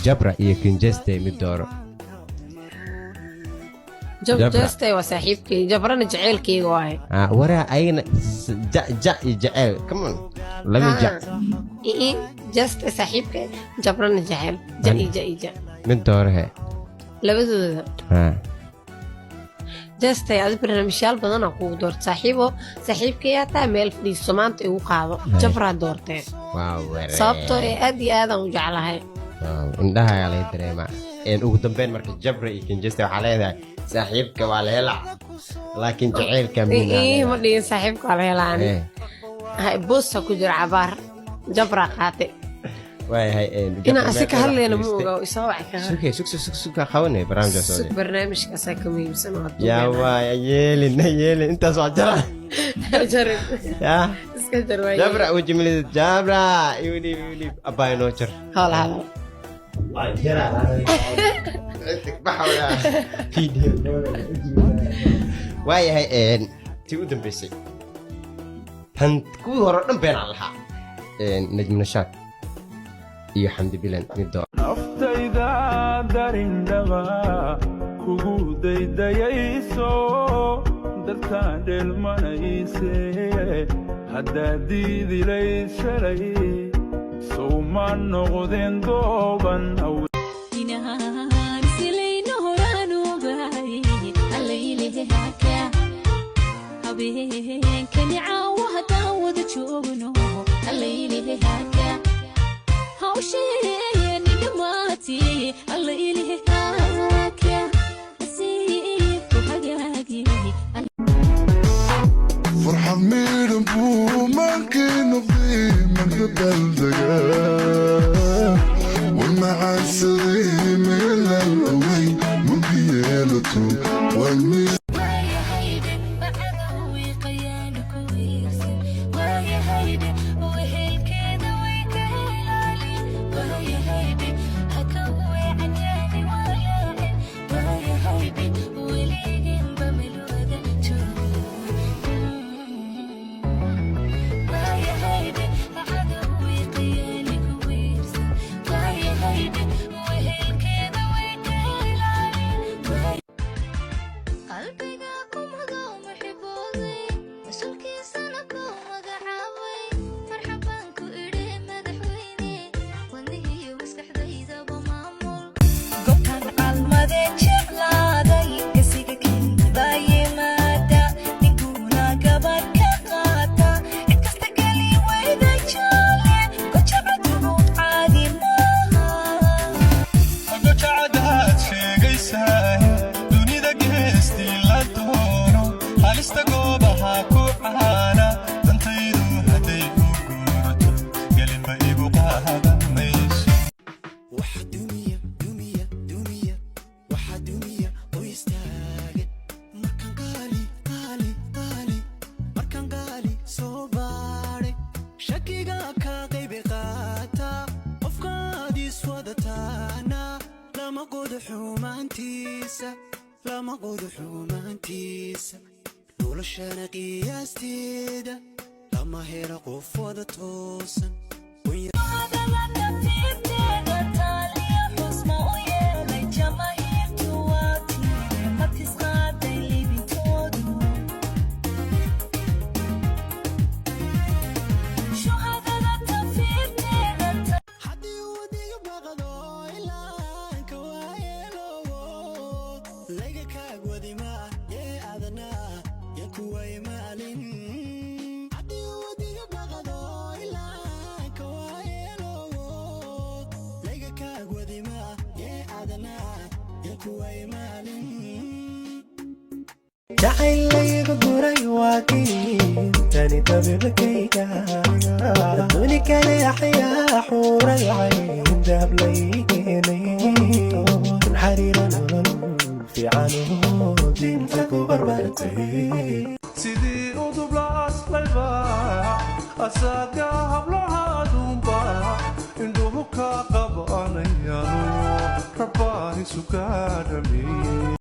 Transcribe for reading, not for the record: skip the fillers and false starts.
Jabra iyo Kinjeste, mid dooro. Jabra. Jeste waa saaxiibkay, Jabrana jaceylkayga waaye. Ah, waraa ayagana ja ja iyo jaceyl, come on, laba ja. Ii Jeste saaxiibkay, Jabrana jaceyl, ja iyo ja iyo ja. Mid dooro he. Labadooda. Ah. Jeste, adi barnaamijyaal badanaa kugu doorta, saaxiibo, saaxiibkayaa taa meel fadhiiso maanta igu qaado. Jabraa doortee. Waa waree. Sababtoo ee aad iyo aadaan u jeclahay. Waaw, indhaha ayaa laga dareemaa. Ugu dambeyn marka Jabra iyo Kinjeste waxaa leedahay saaxiibka waa la helaa, laakiin jaceylka muhiim. Ii ma dhihin saaxiibka waa la helaan. Eh. Boosta ku jira cabaar Jabraa qaate. Waayahay. Inaan asi ka hadlayna ma oga, isoo wac ka. Sugay, sug, sug, sug, sug, qabanay barnaamijka sug socday. Barnaamijkaasaa ka muhiimsan oo yaa waay, yeelin yeelin, intaas waa jara. Jarin. Yaa. Iska jar waay. Jabra wejimilida, Jabra igu dhiib, igu dhiib, abbaa inoo jar. Hawl hadal. Waa jara. Video waayahay. Tii u dambeysay, tan kuwii hore o dhan beenaan lahaa. Najmi Nashaad iyo Xamdi Bilan, mid door. Naftayda darindhaba kugu daydayayso, dartaa dheelmanayse, haddaad diidilay shalay, sowma noqdeen dooban. Inaan silayno horaan ogaay, allaylehaaka habeenkani caawa haddaan wada joogno, allaylehaaka hawsheeni dhammaatay, allaylehaaka nasiibku hagaagi. Farxad miidhan buu maankii noqday, mandabaaldaga war macaansaday, meelaan ogeyn mugdi yeelato waa mid. Waayahayde macadowii qayaana ku wiirsan, waayahayde wehelkeeda way ka ilaalin, waayahayde haka weecan yaani waalaacin, waayahayde weliginba melwada jooga, waayahayde macadowii qayaana ku wiirsan, waayahayde wehelkeeda way ka ilaalin. Qalbiga ku madow muxibooday, mas-uulkiisana ku magacaabay, marxabaan ku idhi madaxweyne, wadnihiiyo maskaxdaydaba maamul. Gobtan calmadee jeclaaday, gasiga kelibaa yimaada, ninkuna gabadh ka qaata, cid kasta geli weyda jaale, gojacadugu caadi maaha. Gojacadaad sheegaysaa, dunida geestii la doono, halista goobaha ku caana, dantaydu hadday u guurato, gelinba igu qaadan mayso. Waxa dumiya, dumiya, dumiya, waxa dumiya oo istaagan markaan qaali, qaali, qaali, markaan qaali soo baadhay, shakiga ka qaybi qaata, qofkaad iswadataana lama qodo xumaantiisa, lama qodo xumaantiisa, noloshana qiyaasteeda lama helo qof wada toosan. Hadalada taaliya xusma u yeelay jamaahiirtu, waa tiire matis qaaday libintoodu. Shuhadada tafiirteeda. Haddii uu diga baqdo ilaanka waayeelowo, layga kaag wadima yee adana yan kuway maalin. Haddii uu diga baqdo ilaanka waayeelowo, layga kaag wadima yee adana yan kuway maalin. Jacaylaygu guray waa kiintani dabibkayga, adduuni kale axyaa, xuural cayn dahab lay keenay, kun xariira, nolol fiicanoo diinta ku barbaartay. Sidii udubla aslayba asaga hablaha adunba indhuhu ka qabanayano rabaa isu kaa dhameeye.